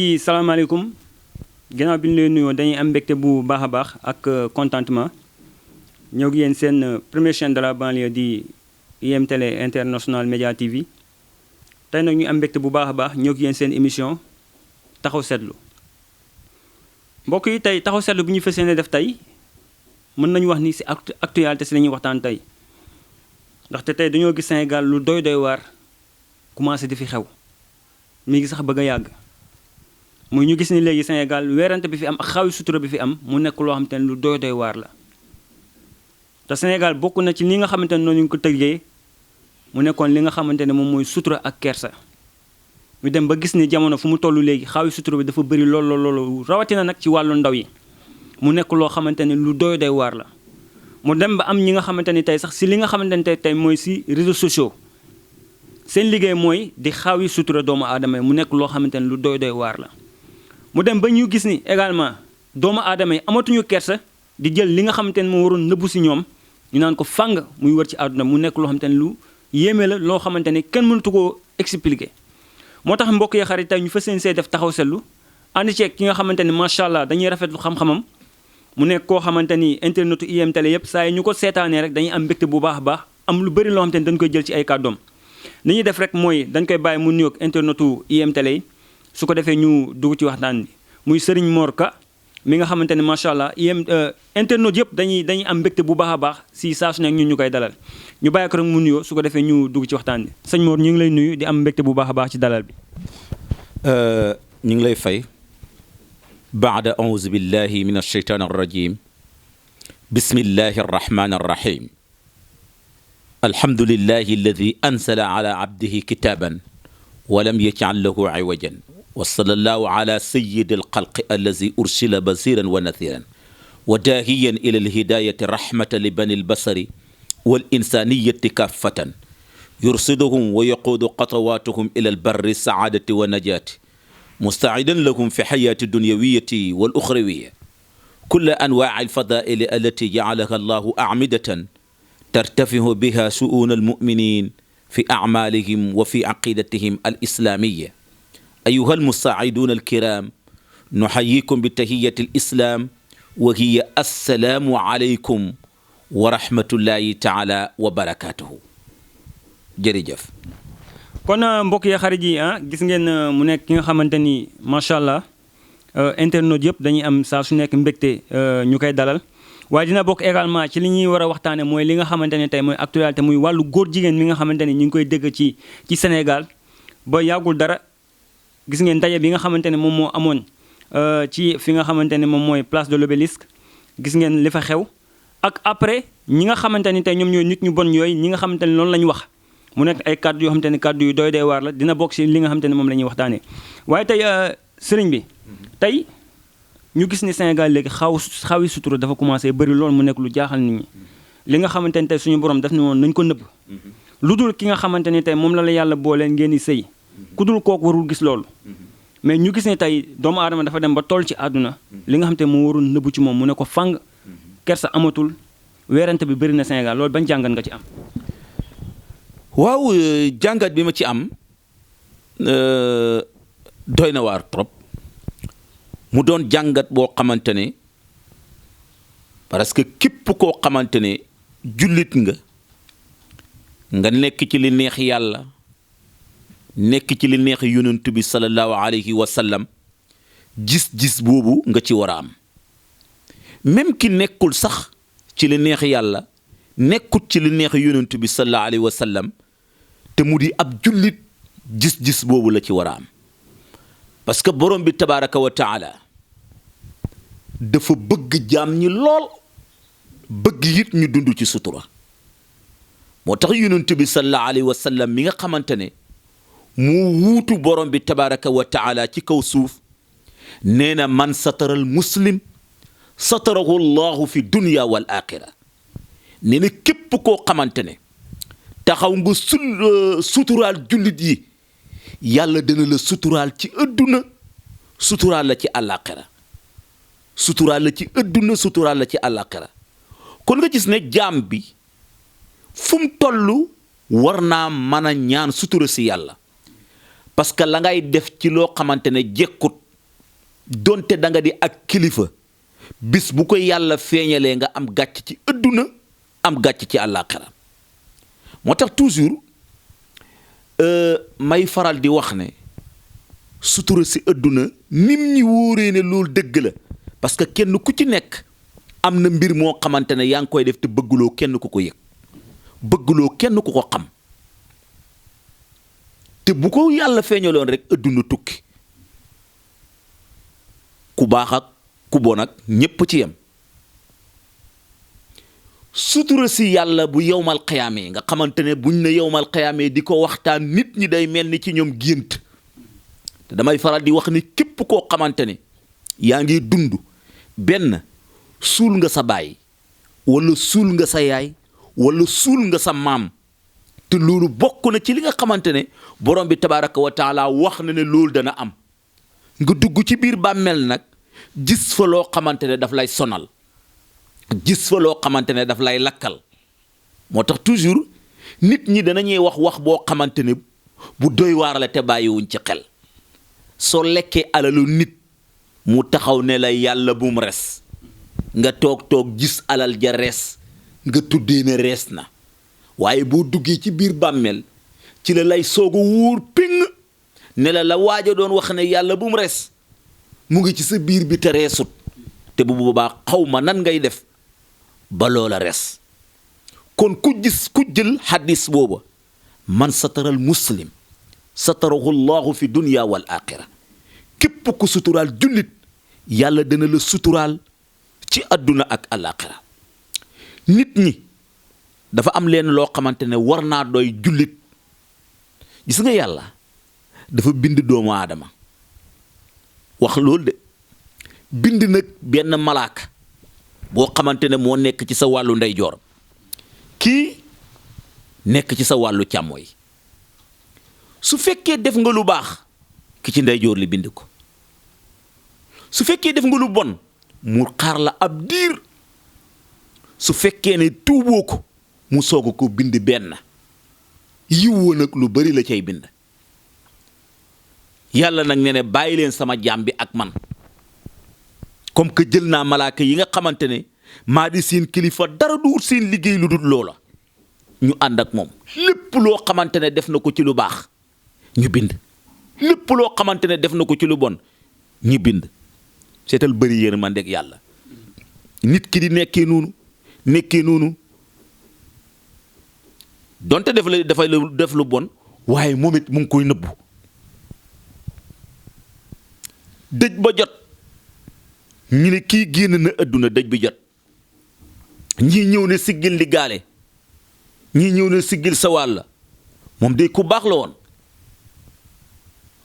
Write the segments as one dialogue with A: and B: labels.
A: salaamaaleykum ginnaaw bi ñu leen nuyoo dañuy am mbégte bu baax a baax ak contentement ñëw gi yéen seen première chaîne de la banlieue di IM Télé International Média TV tey nag ñu am mbégte bu baax a baax ñëw gi yéen seen émission taxaw seetlu mbokk yi tey taxaw seetlu bi ñu fas yéene def tey mën nañu wax ni si actualité si la ñuy waxtaan tey ndaxte tey dañoo gis Sénégal lu doy waar commencé di fi xew mi ngi sax bëgg a yàgg. muy ñu gis ni léegi Sénégal weerante bi fi am ak xawi sutura bi fi am mu nekk loo xamante ne lu doy waar la te Sénégal bokk na ci li nga xamante ne noonu ñu ko tëggee mu nekkoon li nga xamante ne moom mooy sutura ak kersa ñu dem ba gis ni jamono fu mu toll léegi xawi sutura bi dafa bëri lool rawatina nag ci wàllu ndaw yi mu nekk loo xamante ne lu doy waar la mu dem ba am ñi nga xamante ni tey sax si li nga xamante ne tey mooy si réseaux sociaux seen liggéey mooy di xawi sutura doomu aadama yi mu nekk loo xamante ne lu doy waar la. mu dem ba ñu gis ni également doomu aadama yi amatuñu kersa di jël li nga xamante ne moo waroon nëbbu si ñoom ñu naan ko fàng muy wër ci àdduna mu nekk loo xamante ne lu yéeme la loo xamante ne kenn mënatu koo expliquer. moo tax mbokk yi xarit tey ñu fas yéene see def taxaw seetlu ànd ceeg ki nga xamante ne macha allah dañuy rafetlu xam-xamam mu nekk koo xamante ni internetu IM Télé yëpp saa yi ñu ko seetaanee rek dañuy am mbégte bu baax a baax am lu bëri loo xamante ne dañ koy jël ci ay kàddoom li ñuy def rek mooy dañ koy bàyyi mu nuyoog internetu IM Télé yi su ko defee ñu dugg ci waxtaan bi muy Serigne Mor Ka mi nga xamante ne macha allah internautes yëpp dañuy am mbégte bu baax a baax si saa su nekk ñun ñu koy dalal ñu bàyyi ko rek mu nuyoo su ko defee ñu dugg ci waxtaan bi sëñ Mor ñu ngi lay nuyu di am mbégte bu baax a baax ci dalal bi.
B: ñu ngi lay fay. baada auzu billahi min alsheytaan arrajim bismillahi arrahmani arrahim alhamdulillahi alladi ansala ala abdihi kitaban walam yaj'al lahu iwajan وصلى الله على سيد الخلق الذي أرسل بصيرا ونذيرا وداهيا إلى الهداية رحمة لبني البصر والإنسانية كافة يرصدهم ويقود خطواتهم إلى البر السعادة والنجاة مستعدا لهم في حياة الدنيوية والأخروية كل أنواع الفضائل التي جعلها الله أعمدة ترتفع بها شؤون المؤمنين في أعمالهم وفي عقيدتهم الإسلامية أيها المساعدون الكرام نحييكم بتحية الإسلام وهي السلام عليكم ورحمة الله تعالى وبركاته jërëjëf.
A: kon mbokk yi xarit yi gis ngeen mu nekk ki nga xamante ni macha allah internautes yëpp dañuy am saa su nekk mbégte ñu koy dalal waaye dina bokk également ci li ñuy war a waxtaane mooy li nga xamante ne tey mooy actualité muy wàllu góor jigéen mi nga xamante ni ñu ngi koy dégg ci Sénégal ba yàggul dara. gis ngeen ndaje bi nga xamante ne moom moo amoon ci fi nga xamante ne moom mooy place de l'Obélisque gis ngeen li fa xew ak après ñi nga xamante ni tey ñoom ñooy nit ñu bon yooyu ñi nga xamante ne loolu la ñu wax mu nekk ay kàddu yoo xamante ne kàddu yu doy waar la dina bokk ci li nga xamante ne moom la ñuy waxtaanee. waaye tey sëriñ bi tey ñu gis ni Sénégal léegi xawi sutura dafa commencé bëri loolu mu nekk lu jaaxal nit ñi li nga xamante ne tey suñu borom daf ne woon nañ ko nëbb lu dul ki nga xamante ni tey moom la yàlla booleen ngeen di sëy ku dul kooku warul gis loolu mais ñu gis ne tey doomu aadama dafa dem ba toll ci àdduna li nga xam te moo warul nëbbu ci moom mu ne ko fang kersa amatul weerante bi bëri na Sénégal loolu bañ jàngat nga ci am.
B: waaw jàngat bi ma ci am doy na waar trop mu doon jàngat boo xamante ne parce que képp koo xamante ne jullit nga nekk ci li neex yàlla. nekk ci li neex yonent bi sallallahu alayhi wa sallam gis boobu nga ci war a am même ki nekkul sax ci li neex yàlla nekkut ci li neex yonent bi sallallahu alayhi wa sallam te mu di ab jullit gis boobu la ci war a am parce que borom bi tabaraka wa taala dafa bëgg jaam ñi lool bëgg it ñu dund ci sutura moo tax yonent bi sallallahu alayhi wa sallam mi nga xamante ne mu wuutu borom bi tabaraka wa taala ci kaw suuf nee na man sataral muslim satarahu llahu fi dunya wal axira nee na képp koo xamante ne taxaw nga suturaal jullit yi yàlla dana la suturaal ci ëdduna suturaal la ci àllaaxira suturaal la ci ëdduna suturaal la ci àllaaxira kon nga gis ne jaam bi fu mu toll war naa mën a ñaan sutura si yàlla parce que la ngay def ci loo xamante ne jekkut donte da nga di ak kilifa bis bu ko yàlla feeñalee nga am gàcc ci adduna am gàcc ci àllaaxira moo tax toujours may faral di wax ne sutura si adduna nim ñi wóoree ne loolu dëgg la parce que kenn ku ci nekk am na mbir moo xamante ne yaa ngi koy def te bëgguloo kenn ku ko yëg bëgguloo kenn ku ko xam te bu ko yàlla feeñaloon rek adduna tukki ku baax ak ku bon ak ñépp ci yem sutura si yàlla bu yowmal xiyaamee nga xamante ne buñ ne yowmal xiyaamee di ko waxtaan nit ñi day mel ni ci ñoom gént te damay faral di wax ni képp koo xamante ne yaa ngi dund benn suul nga sa baay wala suul nga sa yaay wala suul nga sa maam te loolu bokk na ci li nga xamante ne borom bi tabaaraka wa taala wax na ne loolu dana am nga dugg ci biir bàmmeel nag gis fa loo xamante ne daf lay sonal gis fa loo xamante ne daf lay lakkal moo tax toujours nit ñi danañuy wax boo xamante ne bu doy waar la te bàyyiwuñ ci xel soo lekkee alalu nit mu taxaw ne la yàlla bum res nga toog gis alal ja rees nga tuddee ne rees na waaye boo duggee ci biir bàmmeel ci la lay soog a wóor péng ne la waaja doon wax ne yàlla bum res mu ngi ci sa biir bi te reesut te bu boobaa xaw ma nan ngay def ba loola res kon ku jël xadis booba man sataral muslim satarahu llahu fi dunya wal axira képp ku suturaal jullit yàlla dana la suturaal ci àdduna ak alaxira nit ñi dafa am leen loo xamante ne war naa doy jullit gis nga yàlla dafa bind doomu aadama wax loolu de bind nag benn malaaka boo xamante ne moo nekk ci sa wàllu ndeyjoor kii nekk ci sa wàllu càmmooy su fekkee def nga lu baax ki ci ndeyjoor li bind ko su fekkee def nga lu bon mu xaar la ab diir su fekkee ne tuuboo ko mu soog ko bind benn yiwoo nag lu bari la cay bind yàlla nag ne bàyyi leen sama jaam bi ak man comme que jël naa malaaka yi nga xamante ne maa di seen kilifa dara du seen liggéey lu dul loola ñu ànd ak moom lépp loo xamante ne def na ko ci lu baax ñu bind lépp loo xamante ne def na ko ci lu bon ñu bind seetal bëri yërmande ak yàlla nit ki di nekkee noonu donte dafay def lu bon waaye moom it mu ngi koy nëbbu dëj ba jot ñu ne kii génn na àdduna dëj bi jot ñii ñëw ne siggil di gaale ñii ñëw ne siggil sa wàll moom day ku baax la woon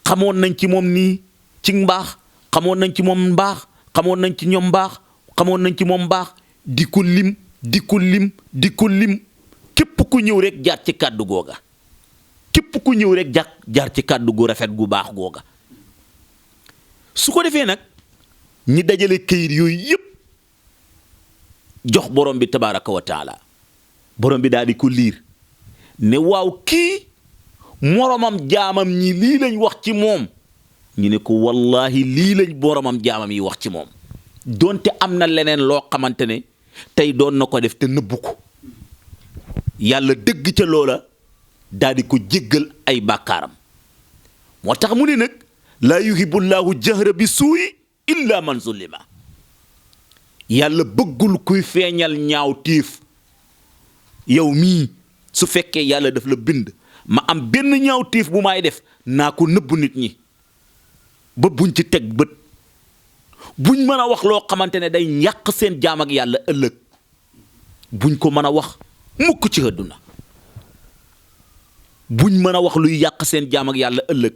B: xamoon nañ ci moom nii ci mbaax xamoon nañ ci moom mbaax xamoon nañ ci ñoom mbaax xamoon nañ ci moom mbaax di ko lim képp ku ñëw rek jaar ci kàddu googa képp ku ñëw rek jaar ci kàddu gu rafet gu baax googa su ko defee nag ñi dajale këyit yooyu yépp jox borom bi tabaaraka wa taala borom bi daal di ko liir ne waaw kii moromam jaamam ñi lii lañ wax ci moom ñu ne ko wallahi lii lañ boromam jaamam yi wax ci moom donte am na leneen loo xamante ne tey doon na ko def te nëbbu ko yàlla dëgg ca loola daal di ko jéggal ay bàkkaaram moo tax mu ne nag laa yuhibbullahu jahra bi suuyi illa man zulima yàlla bëggul kuy feeñal ñaaw tiif yow mii su fekkee yàlla daf la bind ma am benn ñaaw tiif bu may def naa ko nëbbu nit ñi ba buñ ci teg bët buñ mën a wax loo xamante ne day yàq seen jaam ak yàlla ëllëg buñ ko mën a wax mukk ci àdduna buñ mën a wax luy yàq seen jaam ak yàlla ëllëg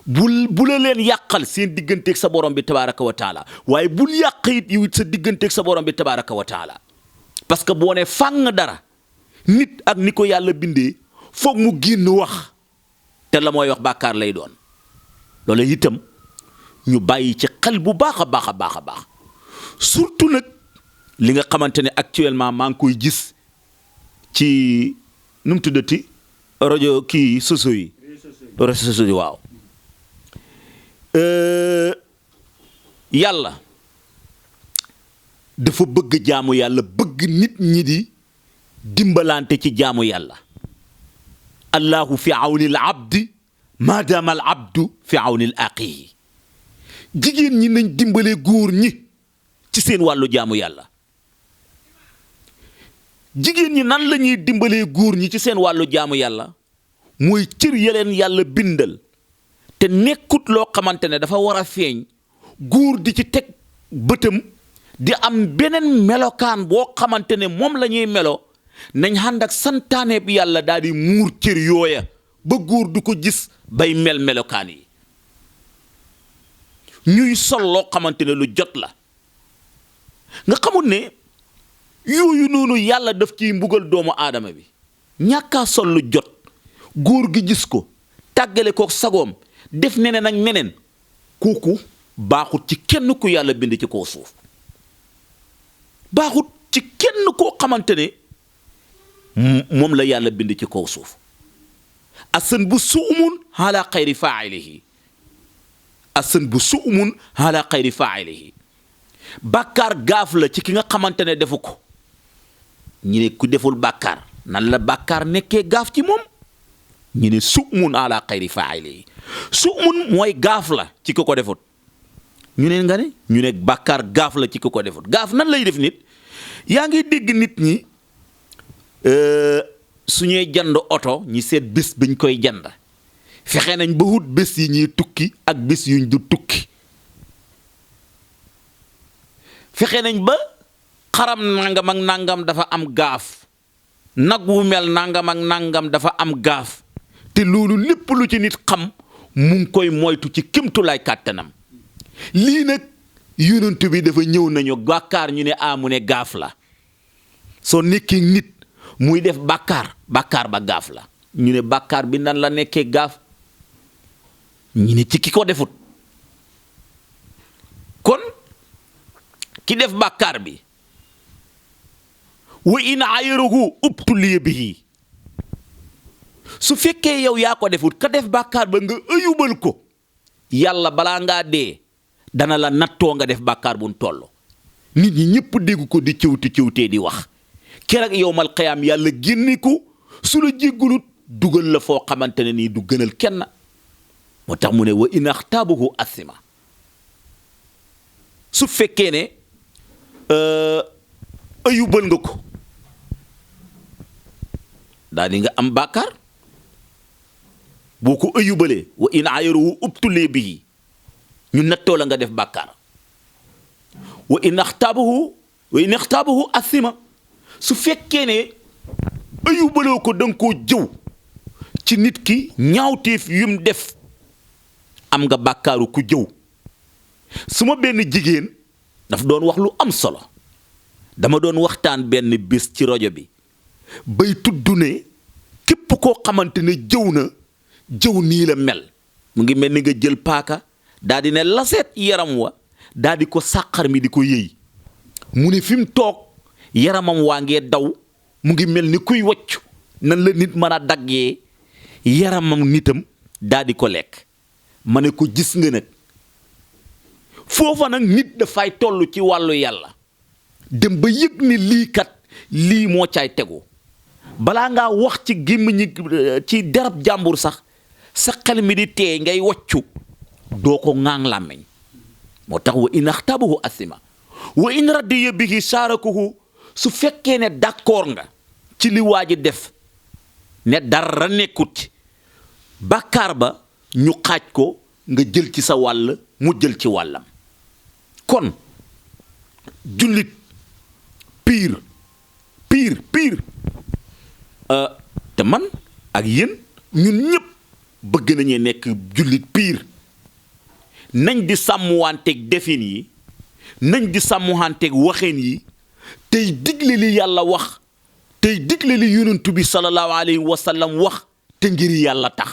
B: bu la leen yàqal seen digganteeg sa borom bi tabaaraka wa taala waaye bul yàq it yow it sa digganteeg sa borom bi tabaaraka wa taala parce que boo ne fàng dara nit ak ni ko yàlla bindee foog mu génn wax te la mooy wax bàkkaar lay doon loolu itam ñu bàyyi ci xel bu baax a baax surtout nag li nga xamante ne actuellement maa ngi koy gis ci nu mu tuddati rajo kii soso yi réseaux sociaux yi waaw yàlla dafa bëgg jaamu yàlla bëgg nit ñi di dimbalante ci jaamu yàlla allahu fi awni al abdi maadaama al abdu fi awni al aqihi jigéen ñi nañ dimbale góor ñi ci seen wàllu jaamu yàlla jigéen ñi nan la ñuy dimbalee góor ñi ci seen wàllu jaamu yàlla mooy cër yeleen yàlla bindal te nekkut loo xamante ne dafa war a feeñ góor di ci teg bëtam di am beneen melokaan boo xamante ne moom la ñuy melo nañ ànd ak santaane bi yàlla daal di muur cër yooya ba góor du ko gis bay melokaan yi ñuy sol loo xamante ne lu jot la nga xamul ne yooyu noonu yàlla daf ciy mbugal doomu aadama bi ñàkkaa sol lu jot góor gi gis ko tàggale ko sagoom def neneen ak neneen kooku baaxut ci kenn ku yàlla bind ci kaw suuf baaxut ci kenn koo xamante ne moom la yàlla bind ci kaw suuf asan bu suumun ala xayri faa'ilihi asan bu suumun ala xayri faa'ilihi bàkkaar gaaf la ci ki nga xamante ne defu ko ñu ne ku deful bàkkaar nan la bàkkaar nekkee gaaf ci moom ñu ne suumun ala xayri faa'ilihi suumun mooy gaaf la ci ki ko defut ñu ne nga ne ñu ne bàkkaar gaaf la ci ki ko defut gaaf nan lay def nit yaa ngi dégg nit ñi su ñuy jand oto ñi seet bés biñ koy jand fexe nañ ba wut bés yi ñuy tukki ak bés yuñ du tukki fexe nañ ba xaram nangam ak nangam dafa am gaaf nag wu mel nangam ak nangam dafa am gaaf te loolu lépp lu ci nit xam mu ngi koy moytu ci kémtulaay kàttanam lii nag yonent bi dafa ñëw nañu bàkkaar ñu ne mu ne gaaf la soo nekkee nit muy def bàkkaar ba gaaf la ñu ne bàkkaar bi nan la nekkee gaaf ñu ne ci ki ko defut kon ki def bàkkaar bi wa in ayarahu ubtuliya bihi su fekkee yow yaa ko defut ka def bàkkaar ba nga ëyubal ko yàlla balaa ngaa dee dana la nattoo nga def bàkkaar bu toll nit ñi ñëpp dégg ko di cëwtee di wax keroog yowmal qiyaam yàlla génne ko su la jéggalut dugal la foo xamante ne nii du gënal kenn moo tax mu ne wa in axtaabahu asima su fekkee ne ayubal nga ko daal di nga am bàkkaar boo ko ayubalee wa in ayaruhu ubtulee bihi ñu nattoo la nga def bàkkaar wa in axtaabahu asima su fekkee ne ayubaloo ko da nga koo jëw ci nit ki ñaawteef yum def am nga bàkkaaru ku jëw su ma benn jigéen daf doon wax lu am solo dama doon waxtaan benn bés ci rajo bi bay tudd ne képp koo xamante ne jëw na jëw nii la mel mu ngi mel ni nga jël paaka daa di ne laseet yaram wa daa di ko sàqar mi di ko yëy mu ne fi mu toog yaramam waa ngee daw mu ngi mel ni kuy waccu nan la nit mën a daggee yaramam nitam daa di ko lekk ma ne ko gis nga nag foofa nag nit dafay toll ci wàllu yàlla dem ba yëg ni lii kat lii moo caay tegu balaa ngaa wax ci gémmiñi ci derab jàmbur sax sa xel mi di teey ngay waccu doo ko ŋaang làmmeñ moo tax wa in axtabahu asima wa in radiya bihi saarakuhu su fekkee ne d'accord nga ci li waa ji def ne dara nekkut ci bàkkaar ba ñu xaaj ko nga jël ci sa wàll mu jël ci wàllam kon jullit piir te man ak yéen ñun ñëpp bëgg nañu nekk jullit piir nañ di sàmmuwanteeg defin yi nañ di sàmmuwanteeg waxeen yi tey digle li yàlla wax tey digle li yonent bi sallallahu alayhi wa sallam wax te ngir yàlla tax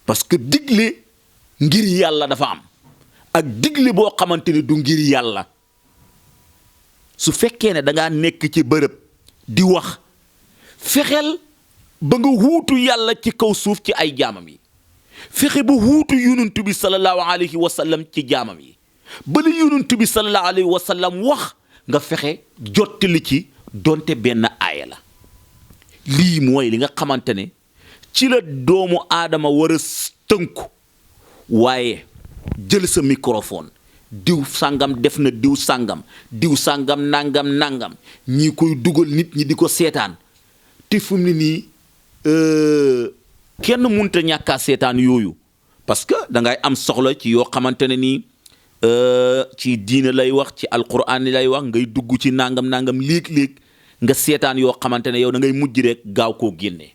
B: parce que digle ngir yàlla dafa am ak digle boo xamante ne du ngir yàlla su fekkee ne dangaa nekk ci bërëb di wax fexeel ba nga wuutu yàlla ci kaw suuf ci ay jaamam yi fexe ba wuutu yonent bi sallallahu alayhi wa sallam ci jaamam yi bala yonent bi sallallahu alayhi wa sallam wax nga fexe jottali ci donte benn aaya la lii mooy li nga xamante ne ci la doomu aadama war a tënku waaye jël sa microphone diw sàngam def na diw sàngam nangam ñi koy dugal nit ñi di ko seetaan te fu mu ne nii kenn mënut a ñàkkaa seetaan yooyu parce que da ngay am soxla ci yoo xamante ne nii ci diina lay wax ci alquran lay wax ngay dugg ci nangam léeg-léeg nga seetaan yoo xamante ne yow da ngay mujj rek gaaw koo génne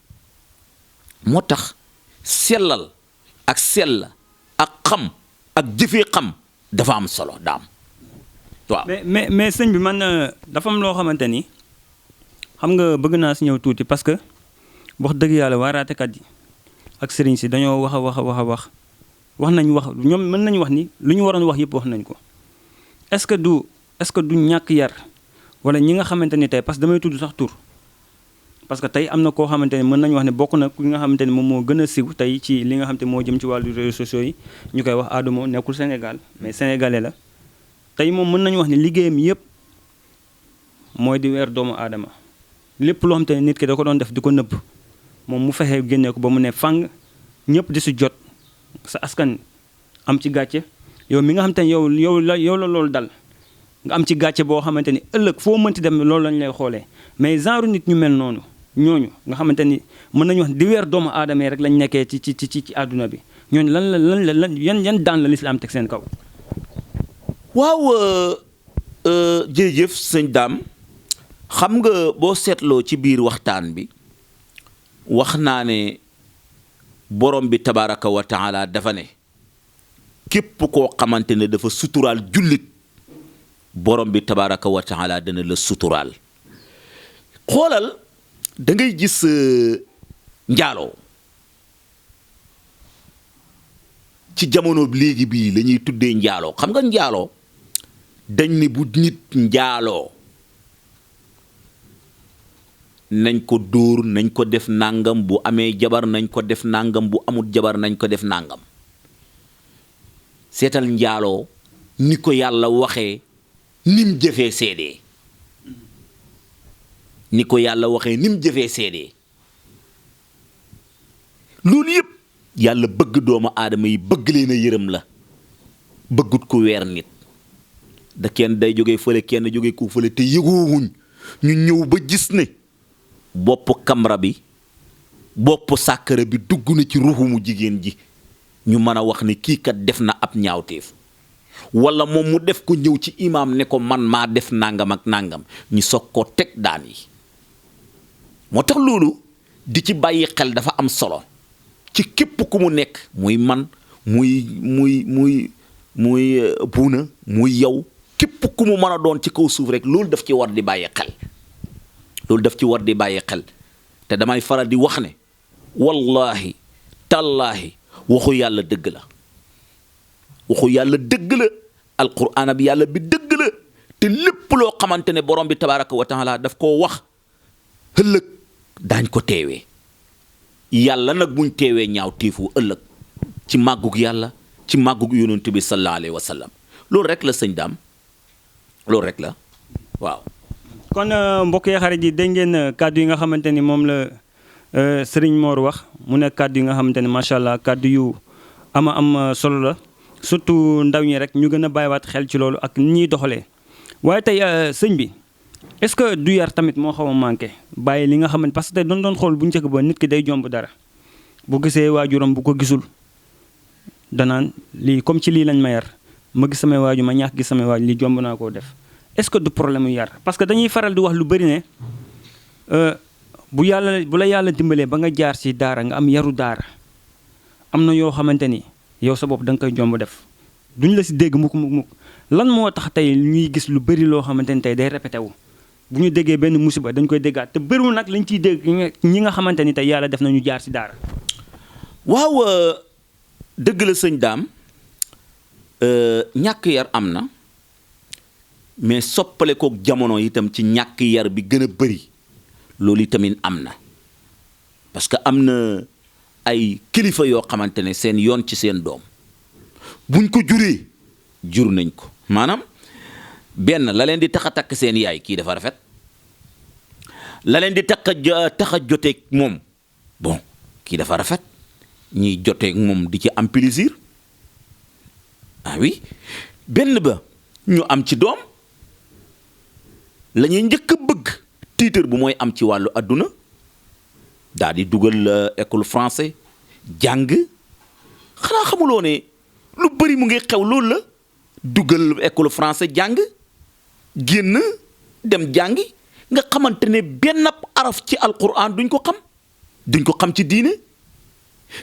B: moo tax sellal ak sell ak xam ak jëfee xam dafa am solo daam waaw.
A: mais sëñ bi man dafa am loo xamante ni xam nga bëgg naa si ñëw tuuti parce que wax dëgg yàlla waaraatekat yi ak sëriñ si dañoo wax ñoom mën nañu wax ni lu ñu waroon wax yëpp wax nañ ko est-ce que du ñàkk yar wala ñi nga xamante ni tey parce que damay tudd sax tur parce que tey am na koo xamante ni mën nañu wax ne bokk na ki nga xamante ni moom moo gën a siw tey ci li nga xamante moo jëm ci wàllu réseaux sociaux yi ñu koy wax Adamo nekkul Sénégal mais sénégalais la tey moom mën nañu wax ne liggéeyam yëpp mooy di weer doomu aadama lépp loo xamante ne nit ki da ko doon def di ko nëbb moom mu fexee génnee ko ba mu ne fang ñëpp di si jot sa askan am ci gàcce yow mi nga xamante ne yow la loolu dal nga am ci gàcce boo xamante ni ëllëg foo mënti dem loolu lañ lay xoolee mais genre nit ñu mel noonu ñooñu nga xamante ni mën nañu wax di weer doomu aadama yi rek lañ nekkee ci àdduna bi ñooñu lan yan daan la lislaam teg seen kaw.
B: waaw jërëjëf sëñ Dame xam nga boo seetloo ci biir waxtaan bi wax naa ne borom bi tabaraka wa taala dafa ne képp koo xamante ne dafa suturaal jullit borom bi tabaraka wa taala dana la suturaal xoolal da ngay gis njaaloo ci jamono léegi bii la ñuy tuddee njaaloo xam nga njaaloo dañ ne bu nit njaaloo nañ ko dóor nañ ko def nangam bu amee jabar nañ ko def nangam bu amul jabar nañ ko def nangam seetal njaaloo ni ko yàlla waxee nim jëfee seedee ni ko yàlla waxee nim jëfee seedee loolu yëpp yàlla bëgg doomu aadama yi bëgg leen a yërëm la bëggut ko weer nit da kenn day jógee fële kenn jógee ko fële te yëgoowuñ ñu ñëw ba gis ne bopp kamra bi bopp sàkkara bi dugg na ci ruxumu jigéen ji ñu mën a wax ne kii kat def na ab ñaawteef wala moom mu def ko ñëw ci imaam ne ko man maa def nangam ak nangam ñu soog koo teg daan yi moo tax loolu di ci bàyyi xel dafa am solo ci képp ku mu nekk muy man muy buuna muy yow képp ku mu mën a doon ci kaw suuf rek loolu daf ci war di bàyyi xel loolu daf ci war di bàyyi xel te damay faral di wax ne wallahi tallaahi waxu yàlla dëgg la waxu yàlla dëgg la alquraan bi yàlla bi dëgg la te lépp loo xamante ne borom bi tabaraka wa taala daf koo wax ëllëg daañ ko teewee yàlla nag buñ teewee ñaaw téefu ëllëg ci màggug yàlla ci màggug yonent bi sallallahu alayhi wa sallam loolu rek la sëñ Dame loolu rek la waaw.
A: kon mbokk yi xarit yi dégg ngeen kàddu yi nga xamante ni moom la Serigne Mor wax mu nekk kàddu yi nga xamante ne macha allah kàddu yu am solo la surtout ndaw ñi rek ñu gën a bàyyiwaat xel ci loolu ak ni ñuy doxalee waaye tey sëñ bi est-ce que du yar tamit moo xaw a manqué bàyyi li nga xamante parce que tey doon xool bu njëkk ba nit ki day jomb dara bu gisee waajuram bu ko gisul danaan lii comme ci lii lañ ma yar ma gis samay waaju ma ñaax gis samay waaju lii jomb naa koo def est-ce que du problème yu yar parce que dañuy faral di wax lu bëri ne bu la yàlla dimbalee ba nga jaar ci daara nga am yaru daara am na yoo xamante ni yow sa bopp da nga koy jomb def duñ la ci dégg mukk lan moo tax tey ñuy gis lu bëri loo xamante ni tey day répété wu bu ñu déggee benn musiba dañ koy déggaat te bëriwul nag lañ ciy dégg ñi nga xamante ni tey yàlla def nañu jaar ci daara.
B: waaw dëgg la sëñ Dame ñàkk yar am na mais soppale kook jamono itam ci ñàkk yar bi gën a bëri loolu itamit am na parce que am na ay kilifa yoo xamante ne seen yoon ci seen doom buñ ko juree jur nañ ko maanaam benn la leen di tax a takk seen yaay kii dafa rafet la leen di tax a joteeg moom bon kii dafa rafet ñiy joteeg moom di ci am plaisir ah oui benn ba ñu am ci doom la ñuy njëkk a bëgg titre bu mooy am ci wàllu adduna daal di dugal école français jàng xanaa xamuloo ne lu bëri mu ngi xew loolu la dugal école français jàng génn dem jàngi nga xamante ne benn araf ci alquran duñ ko xam ci diine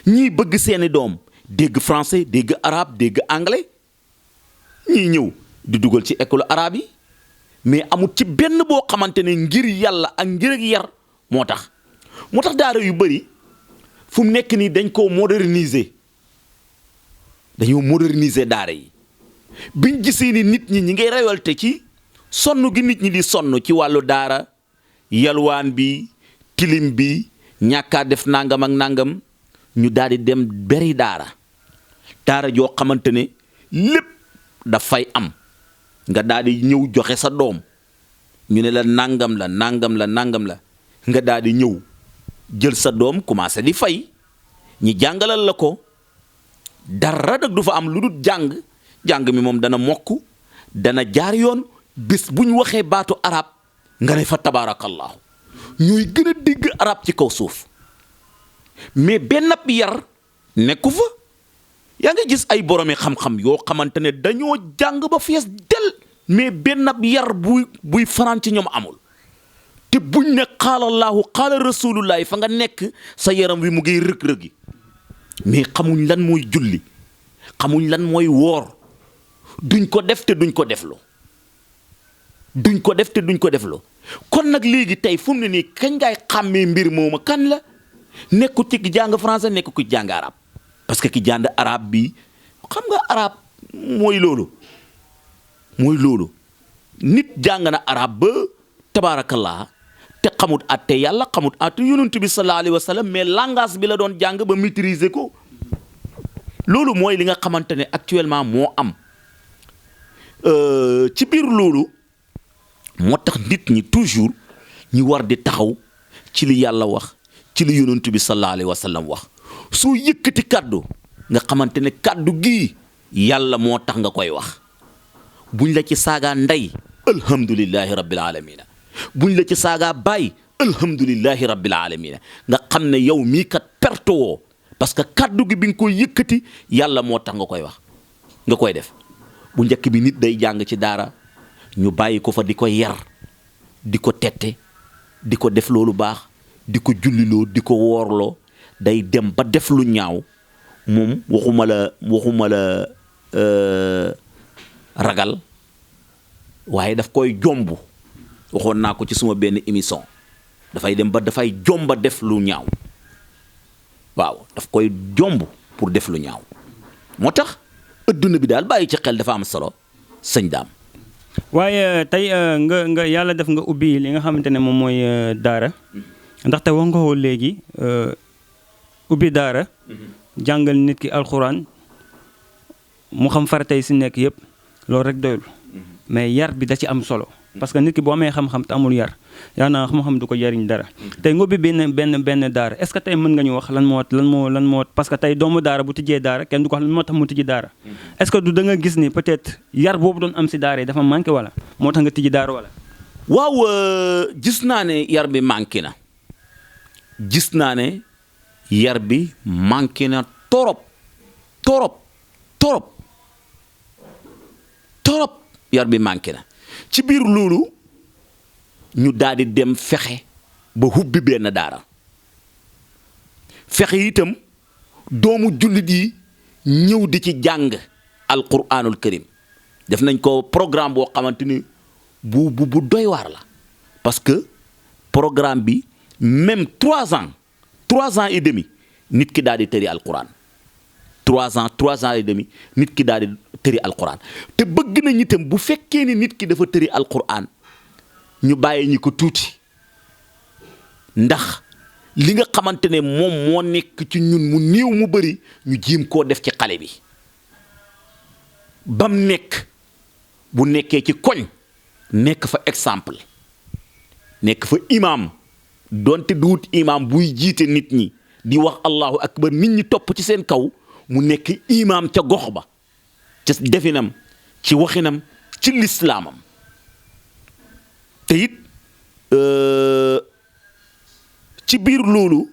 B: ñii bëgg seeni doom dégg français dégg arabe dégg anglais ñii ñëw di dugal ci école arabe yi mais amul ci benn boo xamante ne ngir yàlla ak ngir ak yar moo tax daara yu bëri fu mu nekk nii dañ koo moderniser dañoo moderniser daara yi biñ gisee ni nit ñi ngay révolté ci sonn gi nit ñi di sonn ci wàllu daara yalwaan bi tilim bi ñàkkaa def nangam ak nangam ñu daal di dem beri daara joo xamante ne lépp dafay am nga daal di ñëw joxe sa doom ñu ne la nangam la nga daal di ñëw jël sa doom commencé di fay ñi jàngalal la ko dara nag du fa am lu dul jàng mi moom dana mokk dana jaar yoon bés bu ñu waxee baatu arab nga ne fa tabaarakallahu ñooy gën a dégg arab ci kaw suuf mais benn yar nekku fa yaa ngi gis ay boromi xam-xam yoo xamante ne dañoo jàng ba fees del mais benn yar buy fanaan ci ñoom amul te buñ ne qaala Allahu qaala rasulullahi fa nga nekk sa yaram wi mu ngi rëg-rëgi mais xamuñ lan mooy julli xamuñ lan mooy woor duñ ko def te duñ ko defloo kon nag léegi tey fu mu ne nii kañ ngay xàmmee mbir mooma kan la nekku ci ki jàng français nekku ki jàng arabe parce que ki jàng arabe bi xam nga arabe mooy loolu nit jàng na arabe ba tabaarakallah te xamut atte yàlla xamut atte yonent bi sallallahu alayhi wa sallam mais langage bi la doon jàng ba maîtriser ko loolu mooy li nga xamante ne actuellement moo am ci biir loolu moo tax nit ñi toujours ñu war di taxaw ci li yàlla wax ci li yonent bi sallallahu alayhi wa sallam wax soo yëkkati kàddu nga xamante ne kàddu gii yàlla moo tax nga koy wax buñ la ci saagaa ndey alhamdulillahi rabbil alamina buñ la ci saagaa baay alhamdulillahi rabbil alamina nga xam ne yow mii kat perte woo parce que kàddu gi bi nga koy yëkkati yàlla moo tax nga koy wax nga koy def bu njëkk bi nit day jàng ci daara ñu bàyyi ko fa di ko yar di ko tette di ko def loolu baax di ko julliloo di ko woorloo day dem ba def lu ñaaw moom waxuma la ragal waaye daf koy jomb waxoon naa ko ci suma benn émission dafay dem ba dafay jomba def lu ñaaw waaw daf koy jomb pour def lu ñaaw moo tax adduna bi daal bàyyi ci xel dafa am solo sëñ Daam.
A: waaye tey nga yàlla def nga ubbi li nga xamante ne moom mooy daara ndaxte wax nga ko léegi ubbi daara jàngal nit ki alxuraan mu xam faratay si nekk yëpp loolu rek doyul mais yar bi da ci am solo parce que nit ki boo amee xam-xam te amul yar yaa naa xam-xam du ko jariñ dara tey nga ubbi benn daara est-ce que tey mën nga ñu wax lan moo parce que tey doomu daara bu tijjee daara kenn du ko wax lan moo tax mu tijji daara est-ce que du da nga gis ni peut-être yar boobu doon am si daara yi dafa manqué wala moo tax nga tijji daara wala
B: waaw gis naa ne yar bi manqué na torop yar bi manqué na ci biir loolu ñu daal di dem fexe ba hubbi benn daara fexe itam doomu jullit yi ñëw di ci jàng alquranul karim def nañ ko programme boo xamante ni bu doy waar la parce que programme bi même 3 ans et demi nit ki daal di tëri alquran 3 ans et demi nit ki daal di tëri alquran te bëgg nañ itam bu fekkee ni nit ki dafa tëri alquran ñu bàyyi ñi ko tuuti ndax li nga xamante ne moom moo nekk ci ñun mu néew mu bëri ñu jéem koo def ci xale bi bam nekk bu nekkee ci koñ nekk fa exemple nekk fa imaam donte duut imaam buy jiite nit ñi di wax allahu akbar nit ñi topp ci seen kaw mu nekk imaam ca gox ba ca definam ci waxinam ci lislaamam te it ci biir loolu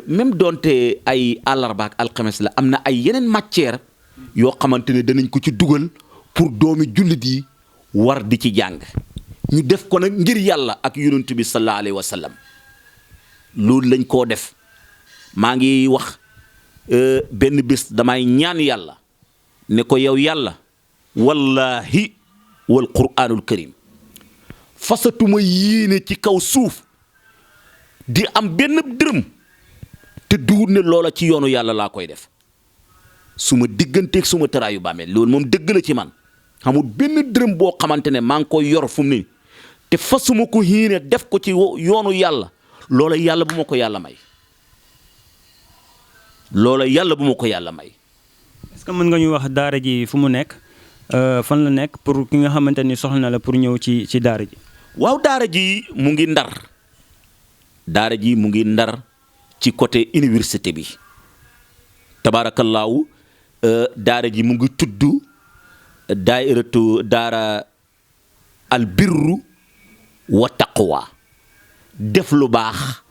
B: même donte ay àllarba ak alxames la am na ay yeneen matière yoo xamante ne danañ ko ci dugal pour doomi jullit yi war di ci jàng ñu def ko nag ngir yàlla ak yonent bi sallallahu alayhi wa sallam loolu lañ koo def maa ngi wax benn bés damay ñaan yàlla ne ko yow yàlla wallahi wal quraanul karim fasatuma yéene ci kaw suuf di am benn dërëm te duut ne loola ci yoonu yàlla laa koy def suma digganteeg suma tëraayu bàmmeel loolu moom dëgg la ci man xamul benn dërëm boo xamante ne maa ngi koy yor fu mu ne te fasuma ko yéene def ko ci yoonu yàlla loola yàlla bu ma ko yàlla may loola yàlla bu ma ko yàlla may.
A: est-ce que mën nga ñu wax daara ji fu mu nekk fan la nekk pour ki nga xamante ni soxla na la pour ñëw ci daara ji.
B: waaw daara ji mu ngi ndar daara ji mu ngi ndar ci côté université bi tabaarakallaahu daara ji mu ngi tudd daairatu daara albirru wa taqwa def lu baax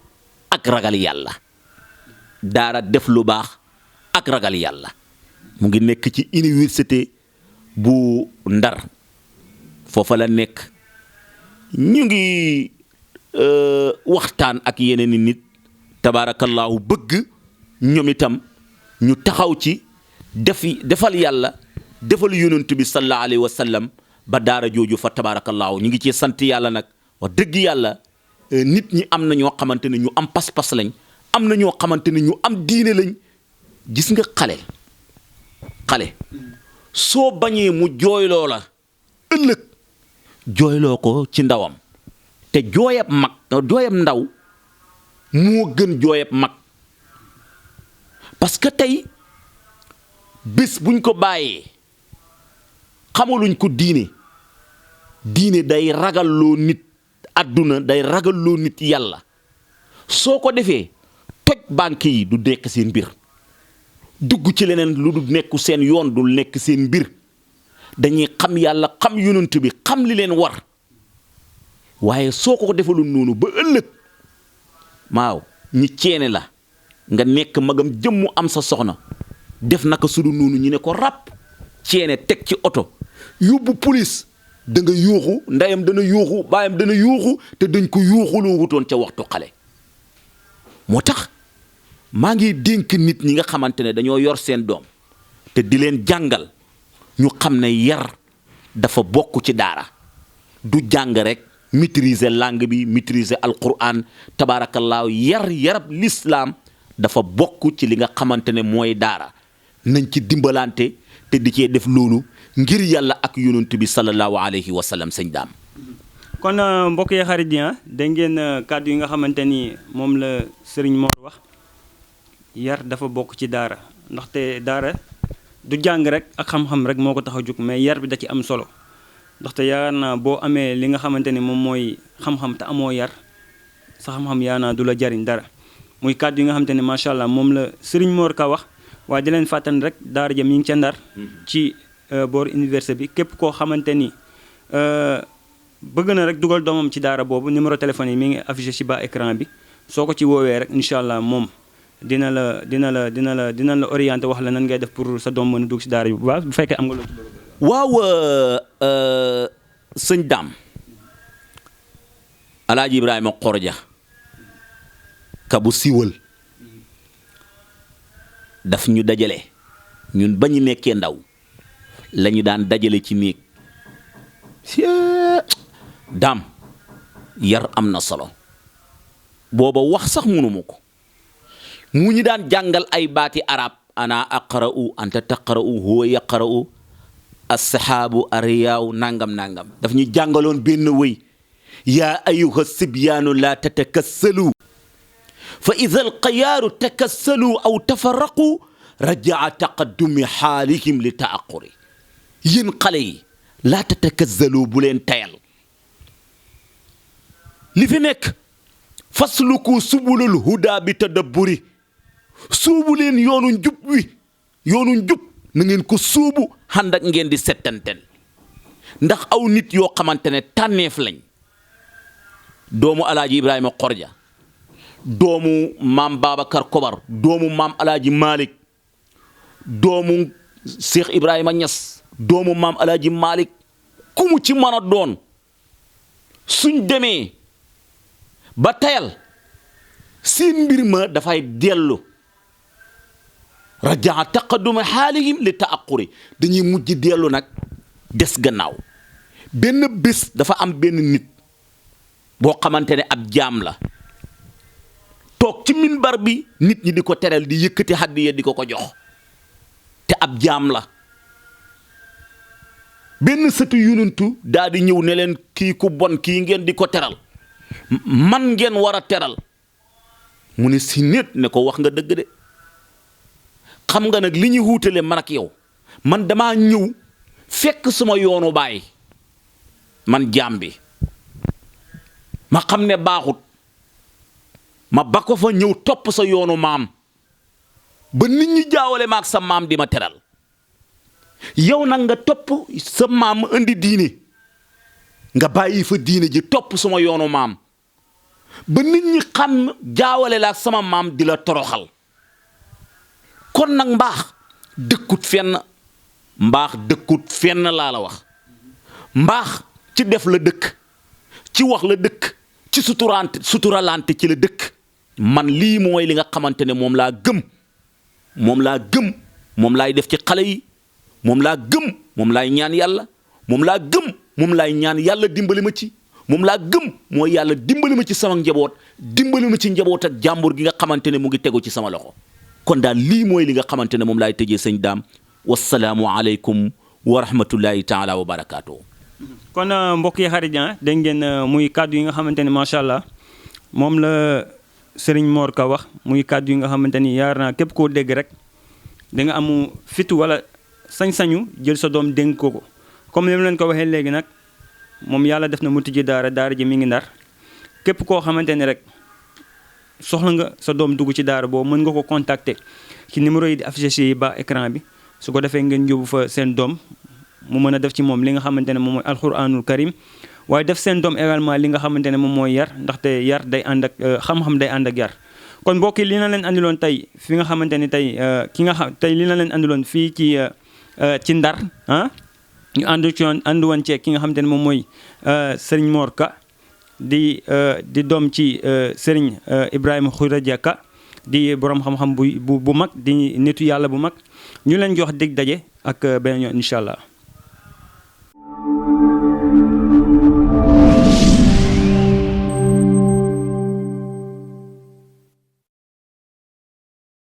B: ak ragal yàlla daara def lu baax ak ragal yàlla mu ngi nekk ci université bu ndar foofa la nekk ñu ngi waxtaan ak yeneen i nit tabaarakallaahu bëgg ñoom itam ñu taxaw ci defal yàlla defal yonent bi sallallahu alayhi wa sallam ba daara jooju fa tabaarakallaahu ñu ngi ci sant yàlla nag wax dëgg yàlla nit ñi am na ñoo xamante ne ñu am pas-pas lañ am na ñoo xamante ne ñu am diine lañ gis nga xale soo bañee mu jooyloo la ëllëg jooyloo ko ci ndawam te jooyab ndaw moo gën jooyab mag parce que tey bés buñ ko bàyyee xamaluñ ko diine day ragalloo nit àdduna day ragalloo nit yàlla soo ko defee toj banque yi du nekk seen mbir dugg ci leneen lu du nekku seen yoon dul nekk seen mbir dañuy xam yàlla xam yonent bi xam li leen war waaye soo ko defalul noonu ba ëllëg maaw ñi ceene la nga nekk magam jëmmu am sa soxna def naka sudu noonu ñu ne ko ràpp ceene teg ci oto yóbbu police da nga yuuxu ndeyam dana yuuxu baayam dana yuuxu te dañ ko yuuxuloo wutoon ca waxtu xale moo tax maa ngi dénk nit ñi nga xamante ne dañoo yor seen doom te di leen jàngal ñu xam ne yar dafa bokk ci daara du jàng rek maîtriser langue bi maîtriser alquran tabaarakallaahu yarab l'islam dafa bokk ci li nga xamante ne mooy daara nañ ci dimbalante te di cee def loolu ngir yàlla ak yonent bi sallallahu alayhi wa sallam sëñ daam.
A: kon mbokk yi xarit yi dégg ngeen kàddu yi nga xamante ni moom la Serigne Mor wax yar dafa bokk ci daara ndaxte daara du jàng rek ak xam-xam rek moo ko tax a jóg mais yar bi da ci am solo ndaxte yaakaar naa boo amee li nga xamante ni moom mooy xam-xam te amoo yar sa xam-xam yaa naa du la jariñ dara muy kàddu yi nga xamante ni macha allah moom la Serigne Mor Ka wax waaye di leen fàttali rek daara ja mi ngi ca Ndar ci boor université bi képp koo xamante ni bëgg na rek dugal doomam ci daara boobu numéro téléphone yi mi ngi affiché ci bas écran bi soo ko ci woowee rek incha allah moom dina la orienté wax la nan ngay def pour sa doom mën a dugg ci daara bi bu baax bu fekkee am nga loolu ci bëgg.
B: waaw sëñ Dame Alaaji Ibrahima Xorja ka bu siiwal daf ñu dajale ñun ba ñu nekkee ndaw la ñu daan dajale ci néeg Dame yar am na solo booba wax sax mënuma ko mu ñu daan jàngal ay baati arab ana aqra'u anta taqra'u huwa yaqra'u as-sahaabu ariyaaw nangam daf ñu jàngaloon benn wëy yaa ayyuha sibyaanu laa tatakassalu fa ida alxayaaru takassalu aw tafarraqu rajaa taqaddumi xaalihim li taaquri yéen xale yi laa tatakazzalu bu leen tayal li fi nekk fasluku subulul huda bi tadabburi suubu leen yoonu njub wi yoonu njub na ngeen ko suubu ànd ak ngeen di settantel ndax aw nit yoo xamante ne tànneef lañ doomu alaaji Ibrahima Xorja doomu maam Babacar Kobar doomu maam alaaji Malick doomu Cheikh Ibrahima Niass doomu maam alaaji Malick ku mu ci mën a doon suñ demee ba tayal seen mbir ma dafay dellu rajaa taqadduma xaalihim li taaquri dañuy mujj dellu nag des gannaaw benn bés dafa am benn nit boo xamante ne ab jaam la toog ci minbar bi nit ñi di ko teral di yëkkati hadiya di ko ko jox te ab jaam la benn sëtu yununtu daal di ñëw ne leen kii ku bon kii ngeen di ko teral man ngeen war a teral mu ne si nit ne ko wax nga dëgg de xam nga nag li ñuy wuutale man ak yow man damaa ñëw fekk suma yoonu baay man jaam bi ma xam ne baaxut ma ba ko fa ñëw topp sa yoonu maam ba nit ñi jaawale ma ak sa maam di ma teral yow nag nga topp sa maam indi diine nga bàyyi fa diine ji topp suma yoonu maam ba nit ñi xam jaawale la ak sama maam di la toroxal kon nag mbaax dëkkut fenn laa la wax mbaax ci def la dëkk ci wax la dëkk ci suturalante ci la dëkk man lii mooy li nga xamante ne moom laa gëm moom laay def ci xale yi moom laa gëm moom laay ñaan yàlla moom laa gëm moom laay ñaan yàlla dimbali ma ci moom laa gëm mooy yàlla dimbali ma ci sama njaboot dimbali ma ci njaboot ak jàmbur gi nga xamante ne mu ngi tegu ci sama loxo kon daal lii mooy li nga xamante ne moom laay tëjee sëñ Daam wasalaamu aleykum wa rahmatullahi taala wa barakaatu.
A: kon mbokk yi xarit dégg ngeen muy kàddu yi nga xamante ne macha allah moom la Serigne Mor Ka wax muy kàddu yi nga xamante ni yaar naa képp koo dégg rek da nga amu fitu wala sañ-sañu jël sa doom dénk ko comme ni ma leen ko waxee léegi nag moom yàlla def na mu tijji daara ji mi ngi Ndar képp koo xamante ni rek soxla nga sa doom dugg ci daara boobu mën nga ko contacter ci numéro yi di affiché ci ba écran bi su ko defee ngeen yóbbu fa seen doom mu mën a def ci moom li nga xamante ne moom mooy alxuraanul karim waaye def seen doom également li nga xamante ne moom mooy yar ndaxte yar day ànd ak xam-xam day ànd ak yar. kon mbokk yi li na leen andiloon tey fi nga xamante ni tey li na leen andiloon fii ci Ndar ñu ànd woon ci ki nga xamante ne moom mooy Serigne Mor Ka di doom ci Serigne Ibrahima Khourédia Ka di borom xam-xam bu mag di nitu yàlla bu mag ñu leen jox dig daje ak beneen yoon incha allah.